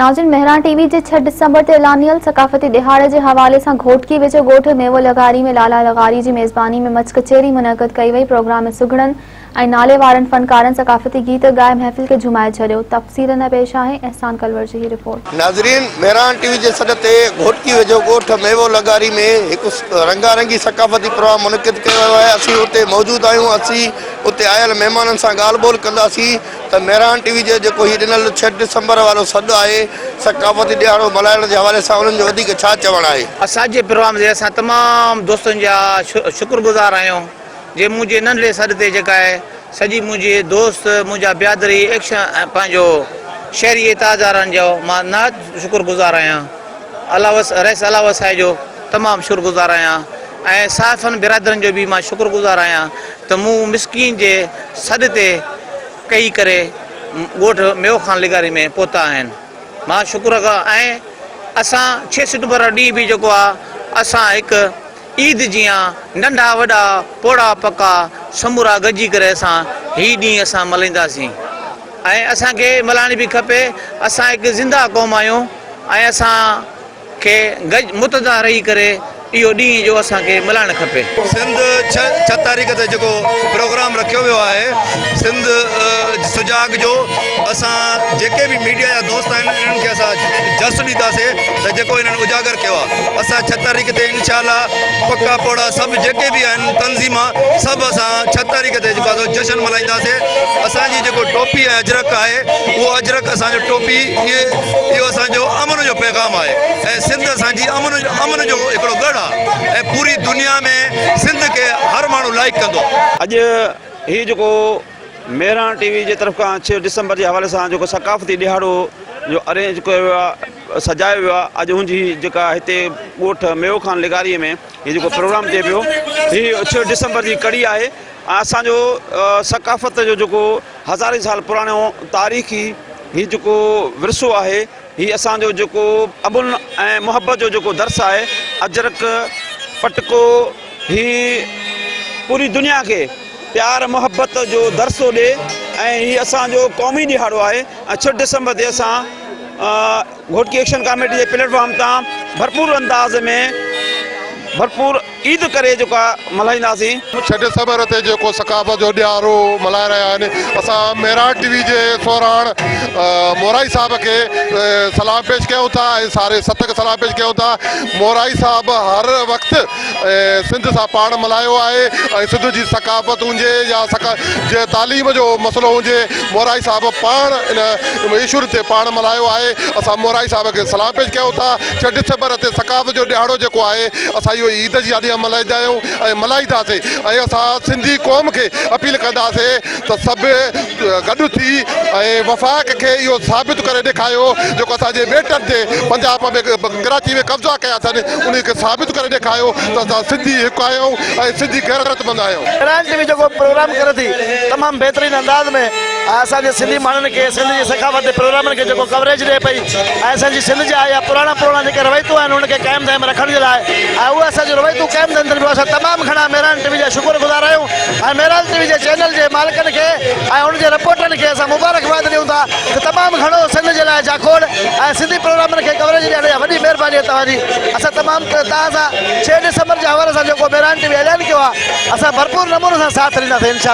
ناظرين مهراڻ ٽي وي جي ڇهه ڊسمبر تي اعلانيل ثقافتي ڏهاڙي جي حوالي سان گهوٽڪي ويجهو ڳوٺ ميوو لغاري ۾ لالا لغاري جي ميزباني ۾ مچ ڪچهري منعقد ڪئي وئي پروگرام ۾ سگهڙن ۽ نالي وارن فنڪارن ثقافتي گيت ڳائي محفل کي جهومائي ڇڏيو تفصيل لاء پيش آهي احسان ڪلور جي هي رپورٽ. ناظرين مهراڻ ٽي وي جي سڏ تي گهوٽڪي ويجهو ڳوٺ ميوو لغاري ۾ هڪ رنگا رنگي ثقافتي پروگرام منعقد ڪيو ويو آهي اسين اتي موجود آهيون اسين اتي آيل مهمانن سان ڳالهه ٻولهه ڪنداسين ته مهراڻ ٽي وي جي جيڪو هي ڏنل ڇهه ڊسمبر وارو سڏ آهي ثقافتي ڏهاڙو ملهائڻ جي حوالي سان انهن جو وڌيڪ ڇا چوڻ آهي. اسان جي پروگرام تي اسان تمام دوستن جا شڪر گذار آهيون جي منهنجي ننڍڙي سڏ تي جيڪا آهي سڄي منهنجي دوست منهنجا بيادري ايڪشن ۽ پنهنجو شهري اتحاد وارن جو مان نهايت شڪر گذار آهيان الله وس رئيس الله وسائي جو تمام شڪر گذار آهيان ۽ صحافين برادرن جو به مان شڪر گذار آهيان ته مون مسڪين جي سڏ تي ڪهي ڪري ڳوٺ ميو خان لغاري ۾ پهتا آهن مان شڪر ۽ اسان ڇهه سيپٽمبر وارو ڏينهن به جيڪو آهي اسان هڪ عيد جيان ننڍا وڏا پوڙها پڪا سمورا گڏجي ڪري اسان هي ڏينهن اسان ملهائينداسين ۽ اسان کي ملهائڻ به کپي اسان هڪ زنده قوم آهيون ۽ اسان کي گڏ متحده رهي ڪري اهو ڏينهن جو اسان کي ملهائڻ کپي. سنڌ ڇهه تاريخ تي جيڪو پروگرام رکيو ويو آهي سنڌ سجاڳ جو اسان جيڪي به ميڊيا جا دوست آهن انهن کي اسان جس ڏينداسي ته جيڪو انهن اجاگر ڪيو آهي اسان ڇهه تاريخ تي انشاء الله پڪا پوڙا سڀ جيڪي به آهن تنظيما سڀ اسان ڇهه تاريخ تي جيڪو آهي جشن ملهائينداسي اسان جي جيڪو ٽوپي ۽ اجرڪ آهي اهو اجرڪ اسان جو ٽوپي اهي اهو اسان جو امن جو پيغام آهي ۽ سنڌ اسان جي امن امن جو هڪڙو ڳڙهه آهي ۽ پوري دنيا ۾ سنڌ کي هر ماڻهو لائيڪ ڪندو آهي. اڄ هي جيڪو مهراڻ ٽي وي جي طرف کان ڇهه ڊسمبر جي حوالي سان جيڪو ثقافتي ڏهاڙو جو ارينج ڪيو ويو آهي سجايو ويو آهي اڄ ان جي جيڪا هتي ڳوٺ ميو خان لغاري ۾ هي جيڪو پروگرام ٿئي پيو هي ڇهه ڊسمبر جي ڪڙي آهي ۽ اسان جو ثقافت جو جيڪو هزارين سال پراڻو تاريخي هي جيڪو ورثو آهي هي اسان جو جيڪو امن ۽ محبت جو جيڪو درس آهي اجرڪ پٽڪو هي پوري دنيا کي پيار محبت جو درس ٿو ڏي ۽ هي اسان جو قومي ڏهاڙو آهي ۽ ڇهه ڊسمبر تي اسان گهوٽڪي ايڪشن ڪاميٽي جي پليٽ فارم تان ڀرپور انداز ۾ ڀرپور عيد ڪري جيڪو آ ملهائينداسين. ڇهه ڊسمبر تي جيڪو ثقافت جو ڏهاڙو ملهائي رهيا آهن اسان مهراڻ ٽي وي جي سهراڻ مورائي صاحب کي سلام پيش ڪيون ٿا ۽ ساري ست کي سلام پيش ڪيون ٿا مورائي صاحب هر وقت سنڌ سان پاڻ ملهايو آهي ۽ سنڌ جي ثقافت هجي يا جي تعليم جو مسئلو هجي مورائي صاحب پاڻ ان ايشور تي پاڻ ملهايو آهي اسان مورائي صاحب کي سلام پيش ڪيون ٿا ڇهه ڊسمبر تي ثقافت جو ڏهاڙو جيڪو آهي اسان اهو عيد جي آڏيان ملهائيندا آهيون ۽ ملهائينداسين ۽ اسان سنڌي قوم کي اپيل ڪنداسين ته سڀ گڏ ٿي ۽ وفاق کي اهو ثابت ڪري ڏيکايو جيڪو اسان جي ٻيٽن تي پنجاب ۾ ڪراچي ۾ قبضا ڪيا اٿن انهي کي ثابت ڪري ڏيکايو ته اسان سنڌي هڪ آهيون ۽ سنڌي غيرتمند آهيون. مهراڻ ٽي وي جيڪو پروگرام ڪري ٿي تمام بهترين انداز ۾ ۽ اسان جي سنڌي ماڻهن کي سنڌ جي ثقافت جي پروگرامن کي جيڪو ڪوريج ڏئي پئي ۽ اسان جي سنڌ جا اها پراڻا پراڻا جيڪي روايتون آهن انهن کي قائم دائم رکڻ جي لاء ۽ اهي اسان جون روايتون قائم ٿين پيون اسان تمام گهڻا مهراڻ ٽي وي جا شڪر گذار آهيون ۽ مهراڻ ٽي وي جي چينل جي مالڪن کي ۽ ان جي رپورٽرن کي اسان مبارڪباد ڏيون ٿا ته تمام گهڻو سنڌ جي لاء جاکوڙ ۽ سنڌي پروگرامن کي ڪوريج ڏيڻ جا وڏي مهرباني آهي توهان جي اسان تمام توهان سان ڇهه ڊسمبر جي حوالي سان جيڪو مهراڻ ٽي وي اعلان ڪيو آهي اسان ڀرپور نموني سان ساٿ ڏينداسين انشاء الله.